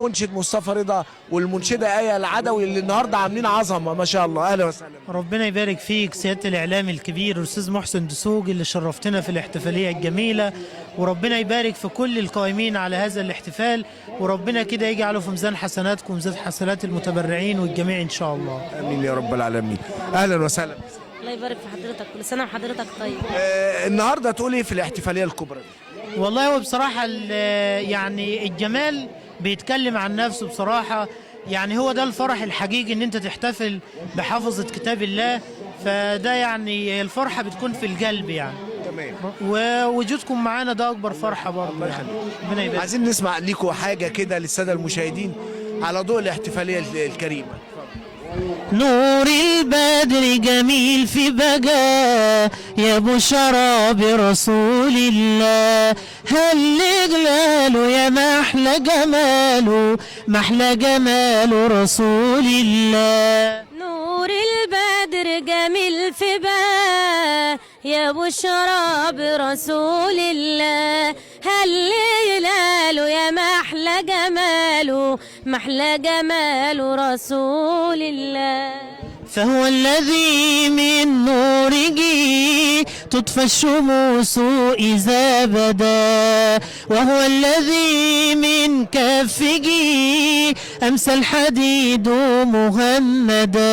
المنشد مصطفى رضا والمنشده آية العدوي اللي النهارده عاملين عظمه ما شاء الله. اهلا وسهلا. ربنا يبارك فيك سيادة الإعلام الكبير الأستاذ محسن دسوقي اللي شرفتنا في الاحتفالية الجميلة، وربنا يبارك في كل القائمين على هذا الاحتفال، وربنا كده يجعله في ميزان حسناتكم وميزان حسنات المتبرعين والجميع إن شاء الله. امين يا رب العالمين. اهلا وسهلا. الله يبارك في حضرتك، كل سنة وحضرتك طيب. النهارده تقول ايه في الاحتفالية الكبرى دي؟ والله هو بصراحة يعني الجمال بيتكلم عن نفسه بصراحة، يعني هو ده الفرح الحقيقي ان انت تحتفل بحفظة كتاب الله، فده يعني الفرحة بتكون في القلب يعني. تمام. ووجودكم معانا ده اكبر فرحة برضه. الله يخليك. ربنا يبارك. عايزين نسمع ليكوا حاجة كده للسادة المشاهدين على ضوء الاحتفالية الكريمة. نور البدر جميل في بقى يا بشرى برسول الله، هل جلاله يا محلى جماله، محلى جماله رسول الله. نور البدر جميل في بقى يا بشرى برسول الله، هل جلاله يا محلى جماله، محلى جماله رسول الله. فهو الذي من نوره تطفى الشموس إذا بدا، وهو الذي من كفه أمسى الحديد مهمدا.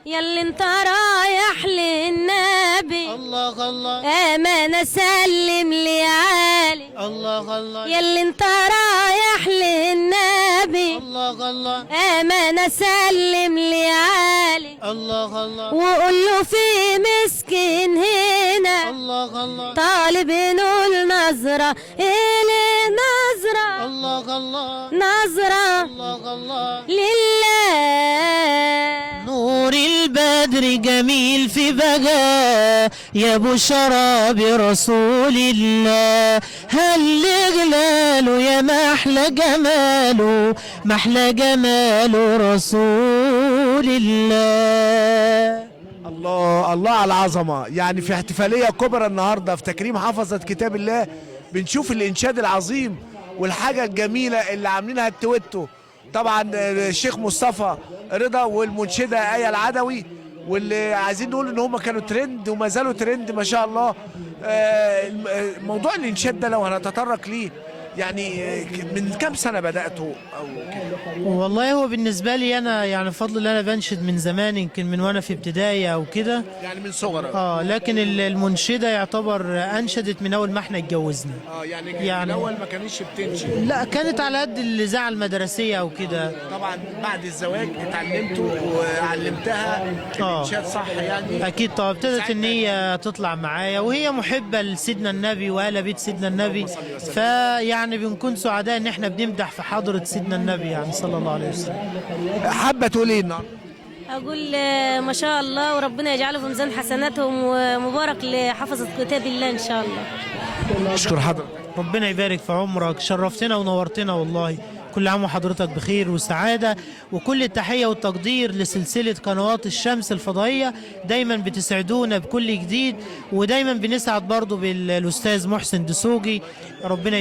ياللي انت رايح للنبي الله الله أمانة سلم لي عالي. الله الله ياللي انت رايح للنبي الله الله أمانة سلم لي عالي. الله الله وقول له في مسكين هنا الله الله طالب نقول نظرة إلي نظرة الله الله نظرة الله الله لله. نور البدر جميل في بقى يا بشرى برسول الله، هل جلاله يا محلى جماله، محلى جماله رسول الله. الله الله على العظمة. يعني في احتفالية كبرى النهارده في تكريم حفظه كتاب الله بنشوف الانشاد العظيم والحاجة الجميلة اللي عاملينها التويتو، طبعا الشيخ مصطفى رضا والمنشده آية العدوي، واللي عايزين نقول ان هم كانوا ترند وما زالوا ترند ما شاء الله. موضوع الانشاد ده لو هنتطرق ليه، يعني من كام سنة بدأته او كده؟ والله هو بالنسبة لي أنا يعني بفضل الله أنا بنشد من زمان، يمكن من وأنا في ابتدائي أو كده. يعني من صغرك؟ لكن المنشدة يعتبر أنشدت من أول ما احنا اتجوزنا. يعني الاول ما كانتش بتنشد؟ لا، كانت على قد الإذاعة المدرسية أو كده. طبعا بعد الزواج اتعلمته وعلمتها الانشاد صح يعني؟ أكيد طبعا، ابتدت إن هي تطلع معايا، وهي محبة لسيدنا النبي وآل بيت سيدنا النبي، فيعني بنكون سعداء إن احنا بنمدح في حضرة سيدنا النبي يعني صلى الله عليه وسلم. حابة تقول ايه النهارده؟ أقول ما شاء الله، وربنا يجعله في ميزان حسناتهم، ومبارك لحفظة كتاب الله إن شاء الله. اشكر حضرتك. ربنا يبارك في عمرك، شرفتنا ونورتنا والله. كل عام وحضرتك بخير وسعادة، وكل التحية والتقدير لسلسلة قنوات الشمس الفضائية، دايما بتسعدونا بكل جديد، ودايما بنسعد برضو بالأستاذ محسن دسوقي. ربنا